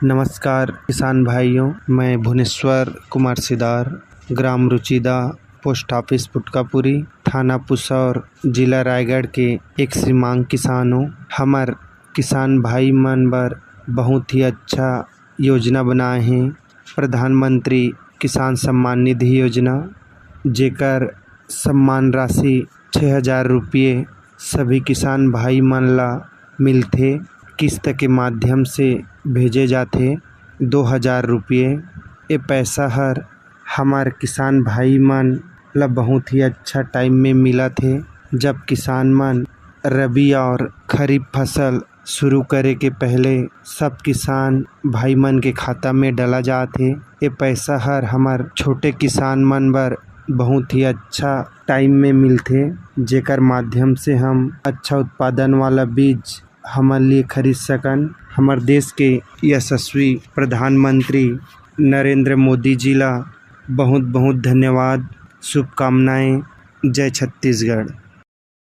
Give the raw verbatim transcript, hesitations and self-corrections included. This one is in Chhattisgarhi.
नमस्कार किसान भाइयों, मैं भुवनेश्वर कुमार सिदार, ग्राम रुचिदा, पोस्ट ऑफिस पुटकापुरी, थाना पुसौर, जिला रायगढ़ के एक सीमांग किसान हूँ। हमर किसान भाई मन बर बहुत ही अच्छा योजना बनाए हे प्रधानमंत्री किसान सम्मान निधि योजना, जेकर सम्मान राशि छः हजार रुपये सभी किसान भाई मन ला मिलथे। किस्त के माध्यम से भेजे जाथे दो हजार रुपये। ये पैसा हर हमर किसान भाई मन ला बहुत ही अच्छा टाइम में मिलत हे, जब किसान मन रबी और खरीफ फसल शुरू करे के पहले सब किसान भाई मन के खाता में डला जात हे। ये पैसा हर हमर छोटे किसान मन बर बहुत ही अच्छा टाइम में मिलथे, जेकर माध्यम से हम अच्छा उत्पादन वाला बीज हमर लिए खरीद सकन। हमर देश के यशस्वी प्रधानमंत्री नरेंद्र मोदी जी ला बहुत बहुत धन्यवाद, शुभकामनाएं। जय छत्तीसगढ़।